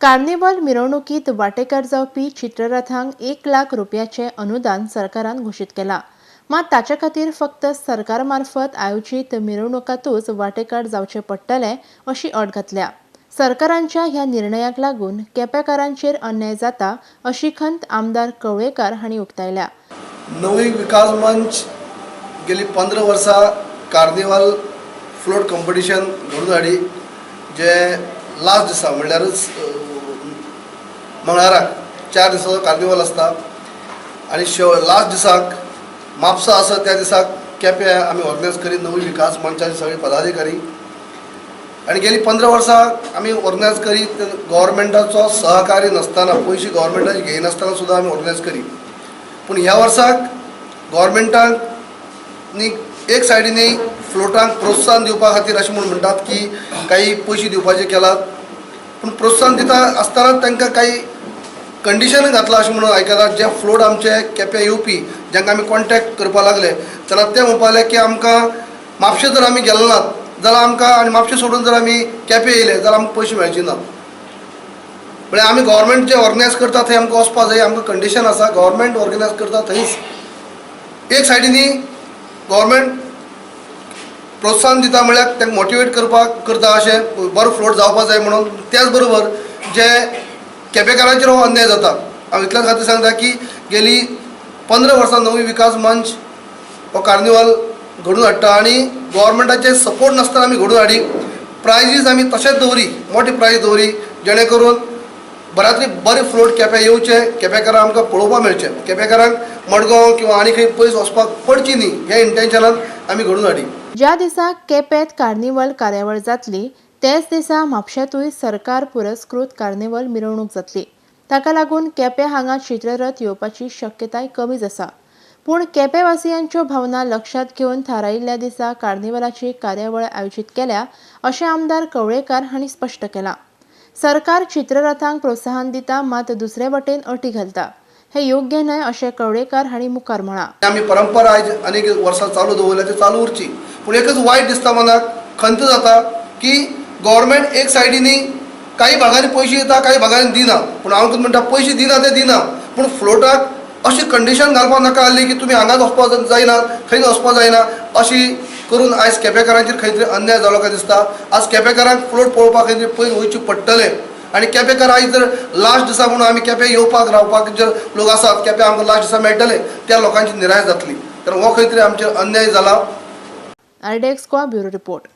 Carnival मिरवणुकीत वांटेकार जावपी चित्ररथांक 1 लाख रुपयाचें अनुदान सरकारान घोशीत केलां. मात ताचे खातीर फक्त सरकार मार्फत आयोजीत मिरवणुकांतूच वांटेकार जावचें पडटलें अशी अट घातल्या. सरकारांच्या ह्या निर्णयाक लागून केपेंकारांचेर अन्याय जाता अशी खंत आमदार कवळेकार हांणी उक्तायल्या. नवी विकास मंच गेली 15 वर्सां कार्निवाल फ्लोट कॉम्पिटिशन घडून हाडी, जे लास्ट दिसा म्हणल्यारच मंगळाराक 4 दिसाचो कार्निवाल आसता आनी लास्ट दिसाक म्हापसा आसा त्या दिसाक केप्यां आमी ऑर्गनायज करी नवी विकास मंचाचे सगळे पदाधिकारी. आनी गेली 15 वर्सां आमी ऑर्गनायज करी, गव्हर्मेंटाचो सहकार्य नासतना, पयशे गव्हर्मेंटाचे घेयनासतना सुद्दां आमी ऑर्गनायज करी. पूण ह्या वर्साक गव्हर्मेंटाक न्ही एक सायडीनी फ्लोटांक प्रोत्साहन दिवपा खातीर अशें म्हूण म्हणटात की काही पयशे दिवपाचे केलात, पूण प्रोत्साहन दिता आसतना तांकां काही कंडिशन घातलां अशें म्हणून आयकलां. जे फ्लोट आमचे केप्यां येवपी, जांकां आमी कॉन्टेक्ट करपाक लागले जाल्यार ते म्हणपाक लागले की आमकां म्हापशें जर आमी गेले नात जाल्यार आमकां आनी म्हापशें सोडून जर आमी केप्यां येयले जाल्यार आमकां पयशे मेळचे नात. म्हळ्यार आमी गव्हर्मेंट जे ऑर्गनायज करता थंय आमकां वचपा जाय. आमकां कंडिशन आसा, गव्हर्मेंट ऑर्गनायज करता थंयच. एक सायडीनी गव्हर्मेंट प्रोत्साहन दिता, म्हळ्यार तांकां मोटिवेट करपाक करता, अशें बरो फ्लोट जावपा जाय म्हणून. त्याच बरोबर जे केपेकारांचेर हो अन्याय जाता. हांव इतल्याच खातीर सांगता की गेली 15 वर्सां नवी विकास मंच हो कार्निवाल घडून हाडटा आनी गव्हर्मेंटाचे सपोर्ट नासतना आमी घडून हाडी. प्रायजीस आमी तशेंच दवरी, मोठी प्रायज दवरी, जेणे करून बऱ्यांतली बरे फ्लोट केप्यां येवचे, केपेंकारांक आमकां पळोवपाक मेळचें, केपेंकारांक मडगांव किंवा आनी खंय पयस वचपाक पडची न्ही ह्या इंटेन्शनान आमी घडून हाडी. ज्या दिसा केपेंत कार्निवल कार्यावळ जातली त्याच दिसा म्हापश्यांतूय सरकार पुरस्कृत कार्निवल मिरवणूक जातली. ताका लागून केपें हांगा चित्ररथ येवपाची शक्यताय कमीच आसा. पूण केपेंवासियांच्यो भावना लक्षांत घेवन थारायिल्ल्या दिसा कार्निवलाची कार्यावळ आयोजीत केल्या अशें आमदार कवळेकार हांणी स्पश्ट केलां. सरकार चित्ररथांक प्रोत्साहन दिता, मात दुसरे वटेन अटी घालता, हें योग्य न्हय अशें कवळेकार हांणी मुखार म्हळां. आमी परंपरा आयज अनेक वर्सां चालू दवरल्या, ती चालू उरची. पूण एकच वायट दिसता, मनाक खंत जाता की गव्हर्मेंट एक सायडीनी काही भागांनी पयशे दिता, काही भागांनी दिना. पूण हांव कितें म्हणटा, पयशे दिना ते दिना, पूण फ्लोटाक अशी कंडिशन घालपाक नाका आहली की तुमी हांगाच वचपाक जायना, थंयच वचपाक जायना. अशी करून आयज केपेकारांचेर खंय तरी अन्याय जालो काय दिसता. आज केपेकारांक फ्लोट पळोवपाक खंय तरी पयस वयचें पडटलें आनी केपेकार आयज जर लास्ट दिसा म्हणून आमी केपें येवपाक रावपाक जे लोक आसात, केपें आमकां लास्ट दिसा मेळटले, त्या लोकांची निराश जातली. कारण हो खंय तरी आमचेर अन्याय जाला. RDX Goa, bureau report.